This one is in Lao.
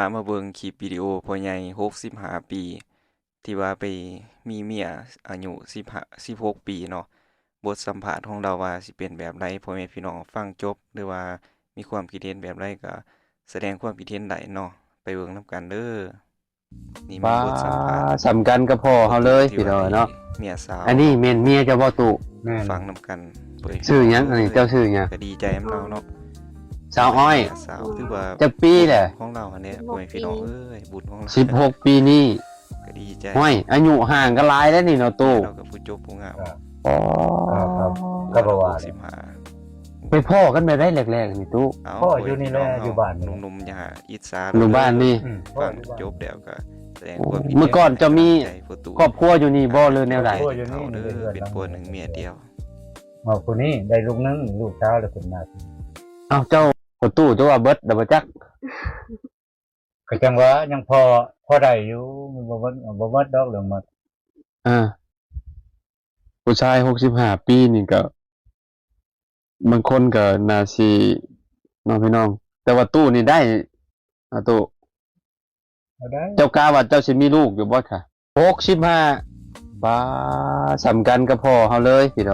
ອາ ມາເບິ່ງຄລິບວິດີໂອພໍ່ໃຫຍ່ຫົກສິບຫ້າປີ ທີ່ວ່າໄປມີເມຍອາຍຸສິບຫ້າ ສິບຫົກປີເນາະ. ບົດສຳພາດຂອງລາວວ່າຊິເປັນແບບໃດ ພໍ່ແມ່ພີ່ນ້ອງຟັງຈົບ ຫຼືວ່າມີຄວາມຄິດເຫັນແບບໃດກໍສະແດງຄວາມຄິດເຫັນໄດ້ເນາະ. ໄປເບິ່ງນຳກັນເດີ້. ນີ້ແມ່ນບົດສຳພາດ ປາ ສ່ຳກັນກັບພໍ່ເຮົາເລີຍ ພີ່ນ້ອງເນາະ. ເມຍສາວ ອັນນີ້ແມ່ນເມຍເຈົ້າບໍ່ຕູ້? ແມ່ນ ຟັງນຳກັນ. ຊື່ຫຍັງ? ອັນນີ້ເຈົ້າຊື່ຫຍັງ? ກໍດີໃຈນຳລາວເນາະ ສາວອ້ອຍ. ສາວ ຖືວ່າ ຈັກປີແຫຼະ? ຂອງລາວຫັ້ນແຫຼະ ໂອ້ຍ ພໍ່ແມ່ພີ່ນ້ອງເອີຍ ບຸນຂອງລາວ ສິບຫົກປີນີ້ ກໍດີໃຈ. ໂອ້ຍ ອາຍຸຫ່າງກັນຫຼາຍແລ້ວນີ້ເນາະຕູ້. ລາວກໍຜູ້ຈົບຜູ້ງາມ. ອໍ ກໍບໍ່ວ່າ ຫົກສິບຫ້າ ໄປພໍ້ກັນແບບໃດແລກໆນີ້ຕູ້? ເອົາ ພໍ້ຢູ່ນີ້ແຫຼະ ພໍ່ແມ່ພີ່ນ້ອງເຮົາ ຢູ່ບ້ານນີ້ ໜຸ່ມໆ ຢ່າອິດສາ ຢູ່ບ້ານນີ້. ອືມ ຟັງຈົບແລ້ວກໍສະແດງຄວາມຄິດເຫັນ. ເມື່ອກ່ອນເຈົ້າມີຄອບຄົວຢູ່ນີ້ບໍ່ ຫຼືແນວໃດ? ຄອບຄົວຢູ່ນີ້ ເປັນຜົວໜຶ່ງເມຍດຽວ. ເອົາ ຜູ້ນີ້ໄດ້ລູກໜຶ່ງ ລູກສາວແລ້ວຂຶ້ນມາ. ເອົ້າ ເຈົ້າ ພໍ່ຕູ້ ເຈົ້າວ່າເບິດແລ້ວບໍ່ຈັກ? ກໍຈັ່ງວ່າຍັງພໍ ພໍໄດ້ຢູ່ ມັນບໍ່ໝົດ ບໍ່ໝົດດອກເລື່ອງໝົດ. ອ່າ ຜູ້ຊາຍຫົກສິບຫ້າປີນີ້ກໍ ບາງຄົນກໍໜ້າຊິເນາະພີ່ນ້ອງ ແຕ່ວ່າຕູ້ນີ້ໄດ້ ອາ ຕູ້ ເອົາໄດ້. ເຈົ້າກະວ່າເຈົ້າຊິມີລູກຢູ່ບໍ່ຄະ? ຫົກສິບຫ້າ ປາ ສ່ຳກັນກັບພໍ່ເຮົາເລີຍພີ່ນ້ອງ.